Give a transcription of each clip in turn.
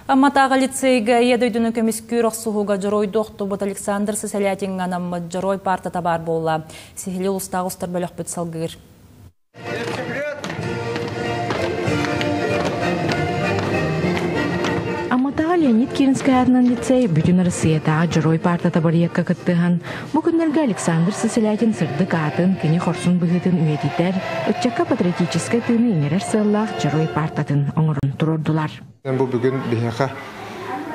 Амматааҕы лицейгэ Ийэ дойдуну көмүскүүр охсуһууга дьоруойдуу охтубут Александр Сысолятиҥҥа анаммыт Дьоруой паартата баар буолла. Сиһилии улуустааҕы устар бөлөхпүт салгыыр. Амматааҕы Леонид Киринскэй аатынан лицей Бүтүн Арассыыйатааҕы Дьоруой паартата бырайыакка кыттыһан, бу күннэргэ Александр Сысолятин сырдык аатын, кини хорсун быһыытын үйэтитэр, ыччакка патриотическай тыыны иҥэрэр сыаллаах Дьоруой паартатын оҥорон туруордулар. Бу бүгүн биһиэхэ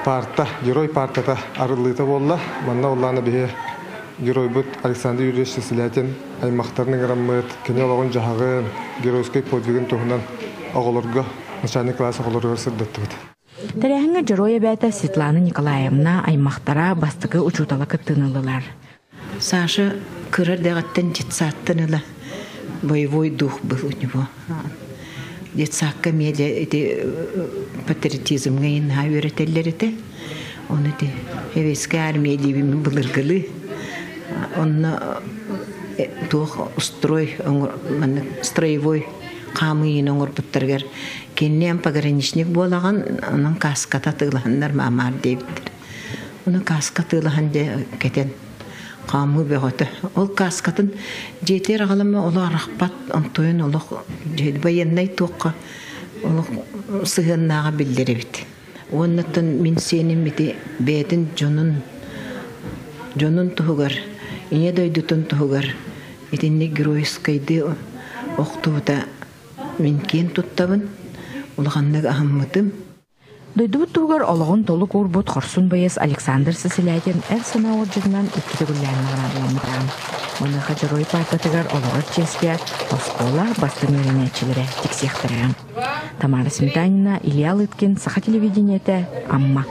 парта, герой партата арыллыыта буолла. Манна улаана биһи геройбут Александр Юрьевич Сысолятин аймахтарын ыҥыраммыт, кини олоҕун-дьаһаҕын, геройскай подвигын туһунан оҕолорго, начальный класс оҕолоругар сырдаттыбыт. Тэрээһиҥҥэ дьоруой эбээтэ Светлана Николаевна аймахтара бастакы учуутала кыттыыны ыллылар. Саша кыра эрдэҕиттэн детсадтан ыла боевой дух был у него. Детсадка эмиэ дьэ ити патриотизмҥа наһаа үөрэтэллэр этэ. Ону ити Советская армия диибин былыргылыы. Онно туох строй маннык строевой хаамыыны оҥорбуттарыгар кинини пограничник буолаҕын, онон кааската атыылаһаннар маамаар диэбиттэр. Ону кааска атыылаһан дьэ кэтэн хаамыы бөҕөтө. Ол кааскатын дьиэтигэр аҕалама олох арахпат, онтуйун олох военнай туохха олох сыһыаннааҕа биллэр эбит. Уоннаттан мин сиэним ити бэйэтин дьонун дьонун туһугар, ийэ дойдутун туһугар итинник геройскайдыы охтубута мин киэн туттабын, улаханнык аһыммытым. Дойдубут туһугар олоҕун толук уурбут хорсун байыас Александр Сысолятин эр санаа уордьанынан икки төгүллээн наҕараадаламмыта. Маныаха Дьоруой паартатыгар олорор чиэскэ оскуола бастыҥ үөрэнээччилэрэ тиксиэхтэрэ. Тамара Сметанина, Илья Лыткин, Саха телевидениетэ, Амма.